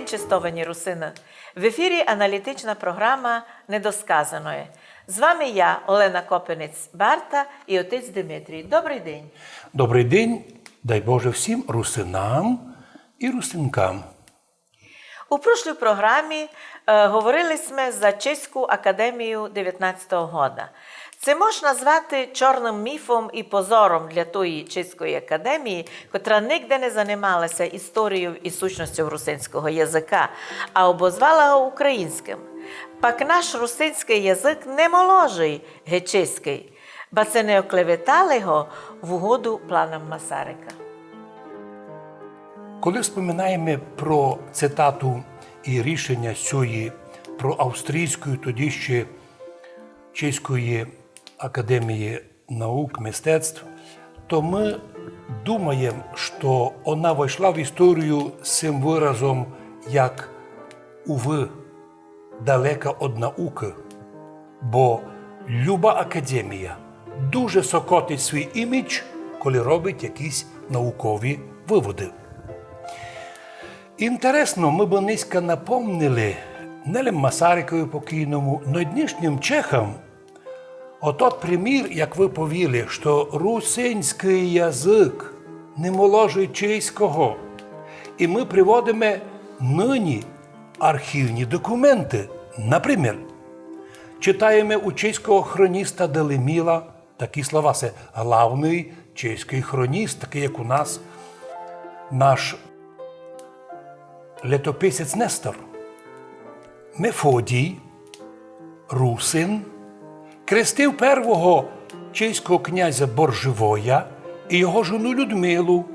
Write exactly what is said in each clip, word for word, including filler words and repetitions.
Честовані русины! В ефірі аналітична програма «Недосказаноє». З вами я, Олена Копинець-Барта, і отець Димитрій. Добрый день. Добрый день. Дай Боже всім русинам і русинкам. У прошлій програмі, е, говорили сьме за Чеську академію девятнадцятого года. Се мож назвати чорным міфом і позором для тої Чеської академії, котра нигде не занимала ся історією і сущностю русинського языка, а обозвала го українськым. Пак наш русинськый язык не молодшый, ги чеськый, ба се не оклеветали го в угоду планам Масарика. Коли вспоминаєме про цитату і рішеня сьої проавстрійської, тоді ще Чеської академії наук, мистецтв, то мы думаєм, што она войшла в історію з сим выразом як увы, далека од наукы, бо люба академія дуже сокотить свій імідж, коли робить якісь наукові выводы. Інтересно, мы бы нынька напомнили не лем Масарикови покійному, но й днішнім чехам, отот примір, як вы повіли, што русинськый язык не молодшый чеського. І мы приводиме нині архівні документы. Например, читаєме у чеського хроніста Далиміла такі слова, се главный чеськый хроніст, такый, як у нас наш летописець Нестор. Мефодій, русин, крестив первого чеського князя Боржевоя і його жону Людмилу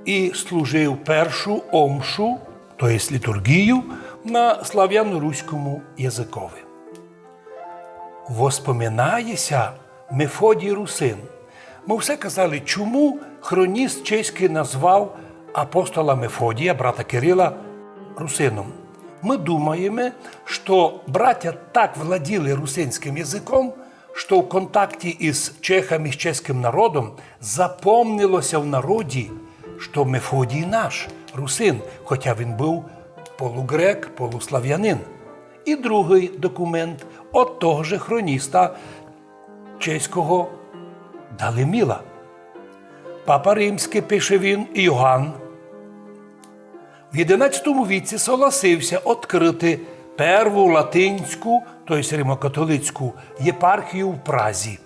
і служив першу омшу, то єсть літурґію, на славяно-руському языкови. Воспоминає ся Мефодій Русин. Мы все казали, чому хроніст чеськый назвав апостола Мефодія, брата Кирила, русином. Мы думаєме, што братя так владіли русинськым языком, што в контакті із чехами, з чеськым народом запомнило ся в народі, што Мефодій наш, русин, хотя він быв полуґрек, полуславянин. І другый документ од того же хроніста чеського Далиміла. Папа Римськый, пише він, Іоанн в єдинадцятому віці согласив ся открыти перву латинську, то єсть римокатолицьку, єпархію в Празі.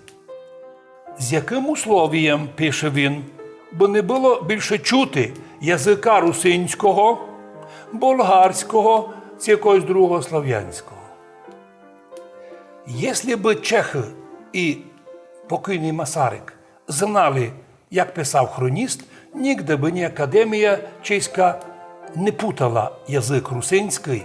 З якым условієм, пише він, бы не было більше чути языка русинського, болгарського ци якогось другого славянського. Єсли бы чехы і покойный Масарик знали, як писав хроніст, нигде бы ні академія чеська не путала язык русинськый,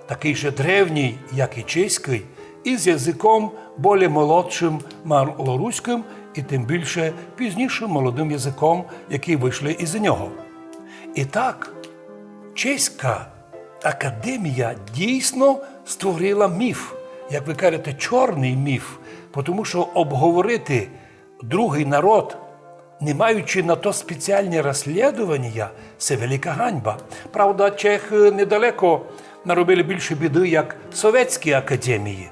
такый же древній, як і чеськый, із языком более молодшым малоруськым і тым більше пізнішым молодым языком, які вышли із нього. І так, чеська академія дійсно створила міф, як вы кажете, чорный міф, потому што обговорити другый народ, не маючи на то спеціальні розслідованія, се велика ганьба. Правда, чехы недалеко наробили більше біды, як совєтські академії.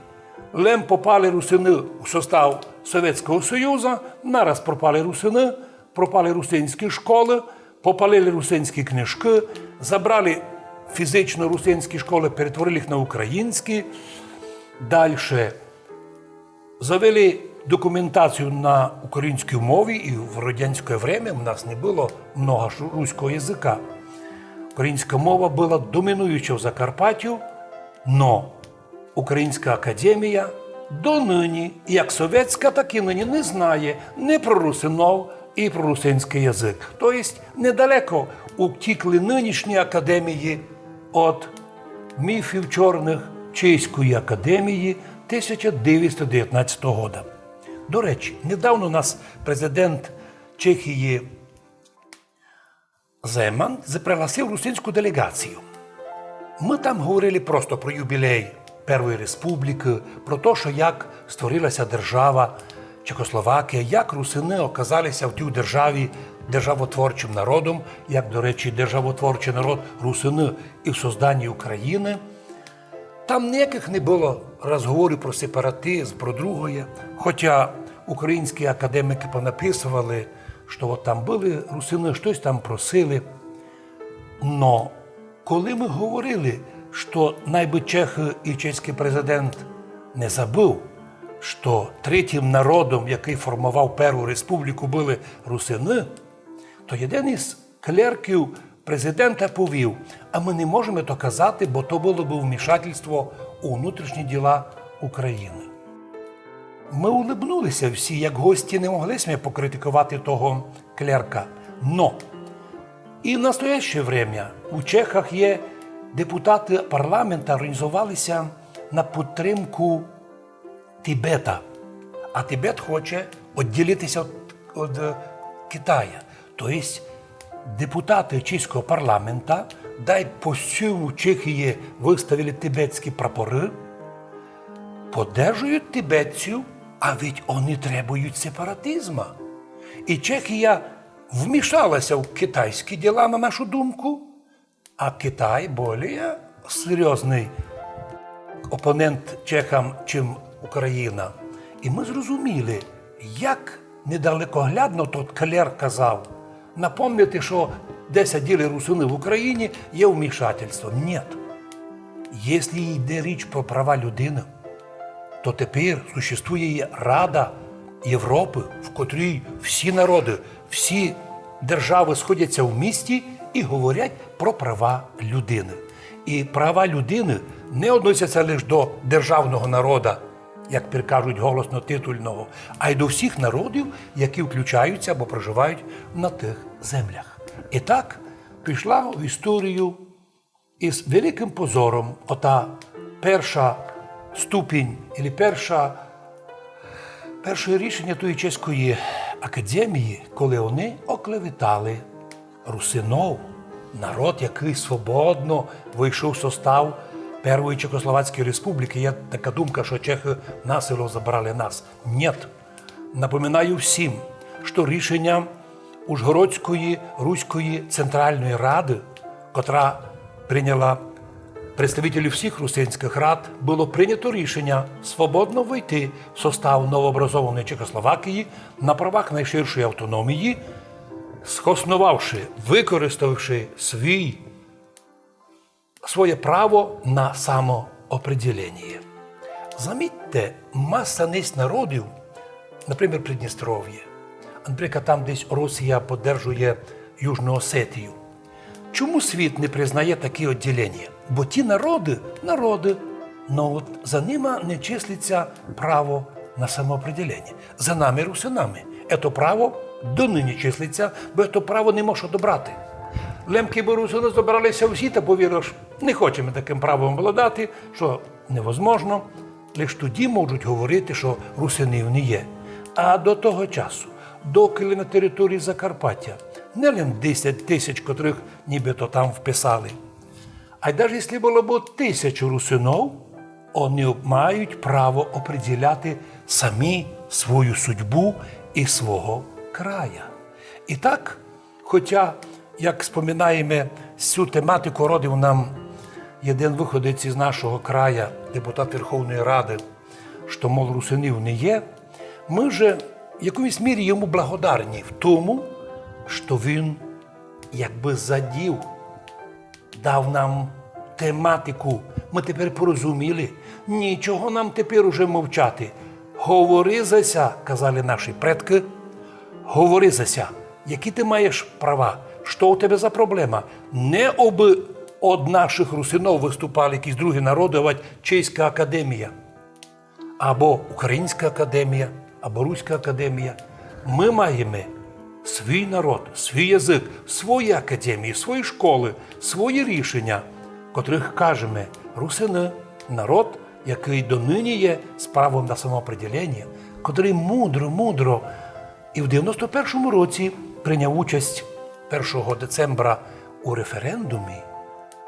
Лем попали русины у состав Совєтського Союза, нараз пропали русины, пропали русинські школы, попалили русинські книжкы, забрали фізично русинські школы, перетворили їх на українські. Дальше завели документацію на українській мові, і в радянське время у нас не было много ш-, руського языка. Українська мова была домінуюча в Закарпаттю, но Українська академія доныні, як совєтська, так і нині, не знає ні про русинов, і про русинськый язык. То єсть недалеко утікли нынішні академії од міфів чорных Чеської академії тисяча девятсот девятнадцятого года. До речі, недавно нас президент Чехії Земан з-, пригласив русинську делеґацію. Мы там говорили просто про юбілей Первої Республікы, про то, што як створила ся держава Чехословакія, як русины оказали ся в тій державі державотворчым народом, як, до речі, державотворчый народ русины і в созданні Україны. Там ніякых не было розговорів про сепаратизм, про другоє. Хоча українські академікы понаписували, што от там были русины, штось там просили. Но коли мы говорили, што найбы чехы і чеськый президент не забыв, што третім народом, якый формовав Перву республіку, были русины, то єден із клерків президента повів: «А мы не можеме то казати, бо то было бы вмішательство у внутрішні діла Україны». Мы улыбнулися всі, як гості, не могли сьме покритиковати того клерка. Но і в настояще время у Чехах є депутаты парламента, організовалися на підтримку Тибета. А Тибет хоче відділитися від, від, е, Китая. То єсть депутаты чеського парламента, дай по всьому Чехії выставили тибетські прапоры, поддержують тибетців, а ведь они требують сепаратизма. І Чехія вмішалася в китайські діла, на нашу думку, а Китай более серйозный опонент чехам, чим Україна. І мы зрозуміли, як недалекоглядно тот клерк казав напомнити, што десь діли русины в Україні, є вмішательство. Нєт. Якщо йде річ про права людины, то тепер существує Рада Європы, в котрій всі народы, всі державы сходяться в місті і говорять про права людины. І права людины не односяться лише до державного народа, як тепер кажуть, голосно-титульного, а й до всіх народів, які включаються або проживають на тых землях. І так пішла в історію із великым позором ота перша ступінь, или перша, перше рішення тої чеської академії, коли они оклеветали русинов, народ, якый свободно войшов в состав Первої Чехословацької Республікы. Є така думка, што чехы насилу забрали нас. Нєт. Напоминаю всім, што рішеня Ужгородської Руської Центральної Рады, котра прийняла представителів всіх русинськых рад, было прийнято рішеня свободно войти в состав новообразованої Чехословакії на правах найширшої автономії, схоснувавши, використавши свій своє право на самоопределение. Замітьте, маса несь народів, наприклад, Придністров'я, наприклад, там десь Росія поддержує Южну Осетію. Чому світ не признає такі відділення? Бо ті народы, народы, но от за нима не числиться право на самоопределение. За нами, русинами, ето право доныні числиться, бо ето право не може добрати. Лемкы бы русины забралися всі та повіли, што не хочеме такым правом владати, што невозможно, лиш тоді можуть говорити, што русинів не є. А до того часу, докіль на території Закарпаття не лем десять тисяч, котрых нібито там вписали, а й даже якщо было бы тисячу русинов, они мають право определяти самі свою судьбу і свого края. І так, хоча, як споминаєме, сю тематику родив нам єден выходець із нашого края, депутат Верховної Рады, што, мол, русинів не є, мы же в якомусь мірі йому благодарні в тому, што він якбы задів, дав нам тематику. Мы тепер порозуміли. Нічого нам тепер уже мовчати. Говори за ся, казали наші предкы. Говори за ся. Які ты маєш права? Што у тебе за проблема? Не обы од нашых русинов выступали якісь другі народы, авадь Чеська академія, або Українська академія, або Руська академія. Мы маєме свій народ, свій язык, свої академії, свої школы, свої рішеня, котрых кажеме: русины — народ, якый доныні є з правом на самоопределение, котрый мудро, мудро і в девяносто першому році прийняв участь першого децембра у референдумі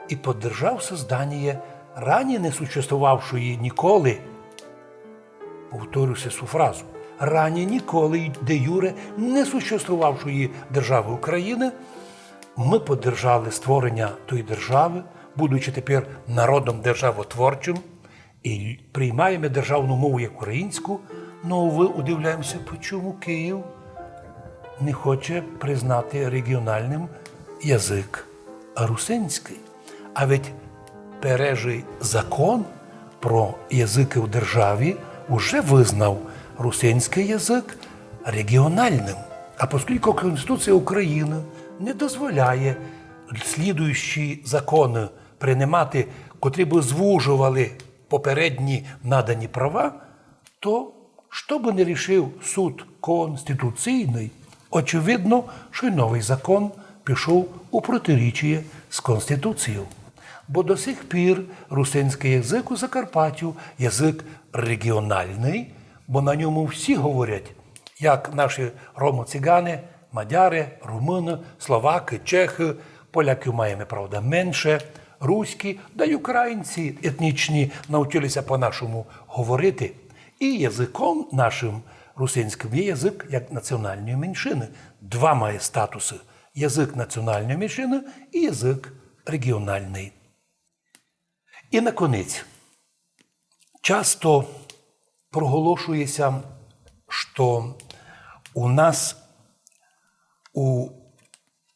і поддержав созданіє рані не существовавшої ніколи, повторю сесю фразу, рані ніколи де-юре не существовавшої державы Україна, мы поддержали створення тої державы, будучи тепер народом державотворчым, і приймаєме державну мову як українську, но вы удивляємеся, почому Київ не хоче признати регіоналным язык русинськый. А ведь пережый закон про языкы в державі уже вызнав русинськый язык регіоналным. А поскілько Конституція Україны не дозволяє слідуючі законы приймати, котрі бы звужували попередні надані права, то, што бы не рішив суд Конституційный, очевидно, што й новый закон пішов у протирічіє з Конституцією. Бо до сих пір русинськый язык у Закарпаттю язык регіоналный, бо на ньому всі говорять, як наші ромы-циганы, мадяры, румыны, словакы, чехы, поляків маєме, правда, менше, руські, да й українці етнічні навчили ся по-нашому говорити. І языком нашым русинськым є язык як національної меншины. Два має статусы: язык національної меншины і язык регіоналный. І наконець, часто проголошує ся, што у нас у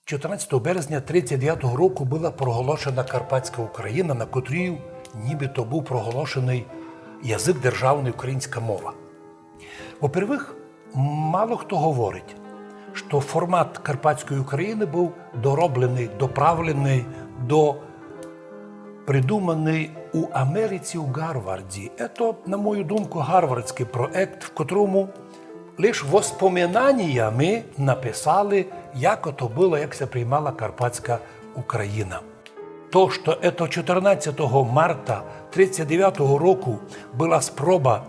чотирнадцятого березня тридцять девятого року была проголошена Карпатська Україна, на котрій нібито быв проголошеный язык державный, українська мова. Во-первых, мало хто говорить, што формат Карпатської Україны быв доробленый, доправленый, до... придуманый у Америці, у Гарварді. Ето, на мою думку, гарвардськый проект, в котрому лиш воспоминаніями написали, як ото было, як ся приймала Карпатська Україна. То, што ето чотирнадцятого марта тридцять девятого року была спроба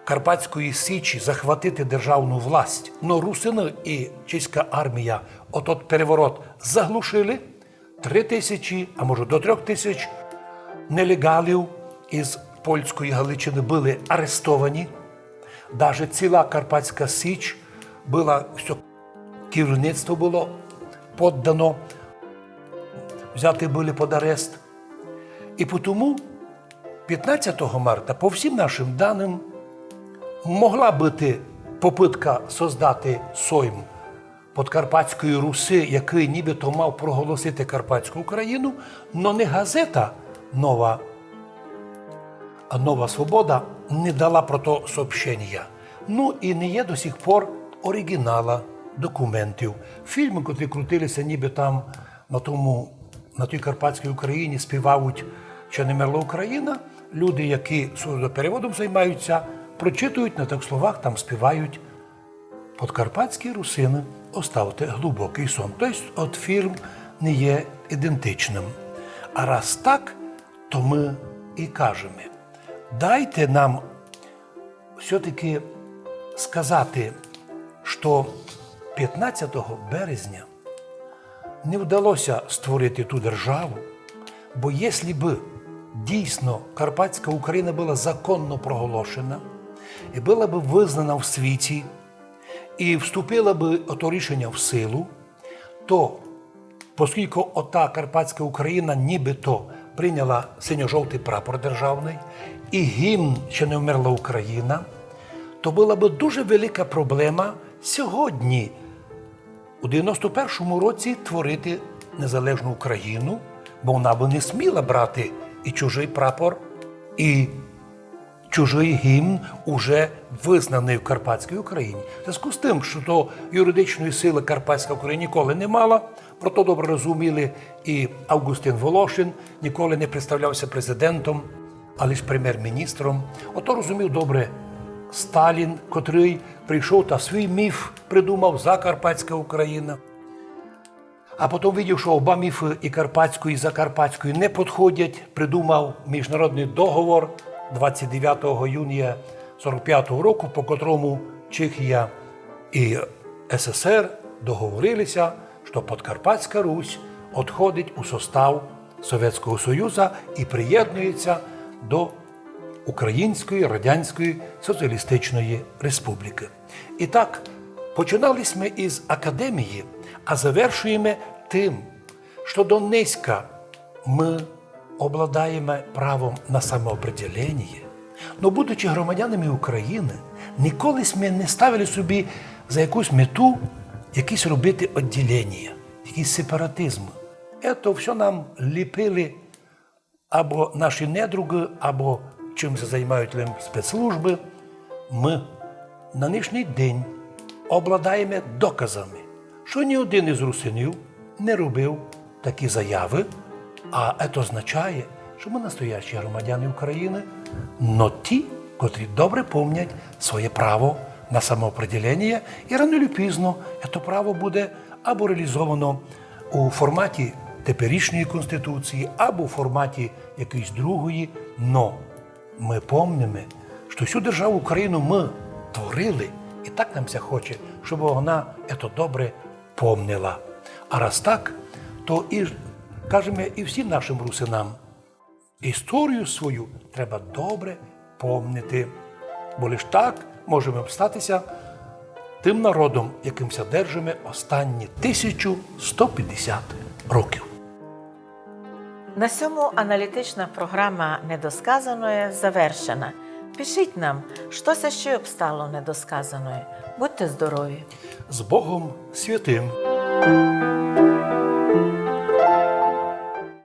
Карпатської Січі захватити державну власть, но русины і чеська армія отот переворот заглушили, три тисячі, а може до трьох тисяч нелеґалів із польської Галичины были арестовані. Даже ціла Карпатська Січ была, всьо керівництво было поддано, взяты были під арест. І потому пятнадцятого марта, по всім нашым даным, могла быти попытка создати Сойм Подкарпатської Руси, якый нібито мав проголосити Карпатську Україну, но не газета «Нова», а «Нова Свобода» не дала про то сообщенія. Ну і не є до сих пор оріґінала документів. Фільмы, котрі крутили ся, ніби там на тому, на тій Карпатській Україні співають «Ще не мерла Україна», люди, які суто переводом займають ся, прочитують, на тых словах там співають: «Подкарпатські русины, оставте глубокый сон». То єсть, от фільм не є ідентичным. А раз так, то мы і кажеме: дайте нам всьо-таки сказати, што пятнадцятого березня не вдало ся створити ту державу, бо єсли бы дійсно Карпатська Україна была законно проголошена і была бы вызнана в світі, і вступила бы ото рішеня в силу, то, поскілько ота Карпатська Україна нібито прийняла синьо-жовтый прапор державный і гімн «Ще не вмерла Україна», то была бы дуже велика проблема сьогодні, у девяносто першому році, творити незалежну Україну, бо вона бы не сміла брати і чужый прапор, і чужый гімн, уже визнаный в Карпатській Україні. В звязку з тым, што то юридичної силы Карпатська Україна ніколи не мала, про то добре розуміли і Авґустин Волошин, ніколи не представляв ся президентом, а лиш премєр-міністром. Ото розумів добре Сталін, котрый прийшов та свій міф придумав: Закарпатська Україна. А потом видів, што оба міфы, і карпатськый, і закарпатськый, не подходять, придумав міжнародный договор двадцять девятого юнія сорок пятого року, по котрому Чехія і С С Р договорили ся, што Подкарпатська Русь одходить у состав Совєтського Союза і приєднує ся до Української Радянської Соціалістичної Республікы. І так, починали сьме із академії, а завершуєме тым, што до нынька мы обладаєме правом на самоопределеніє, но, будучи громадянами Україны, ніколи сьме не ставили собі за якусь мету якісь робити одділенія, якісь сепаратизмы. Ето всьо нам ліпили або наші недругы, або чим ся займають лем спецслужбы. Мы на нынішній день обладаєме доказами, што ні один із русинів не робив такі заявы, а це означає, што мы настоящі громадяни Україны, но ті, котрі добре помнять своє право на самоопределеніє, і рано чи пізно це право буде або реалізовано у форматі теперішньої Конституції, або у форматі якоїсь другої, но мы помниме, што сю державу Україну мы творили, і так нам ся хоче, щоб вона ето добре помнила. А раз так, то і ж-, кажеме і всім нашим русинам: історію свою треба добре помнити, бо лиш так можеме стати ся тым народом, якым ся держиме останні тисячу сто пятдесят років. На сьому аналітична програма Недосказаноє завершена. Пишіть нам, што ся ще обстало недосказаноє. Будьте здорові! З Богом святым!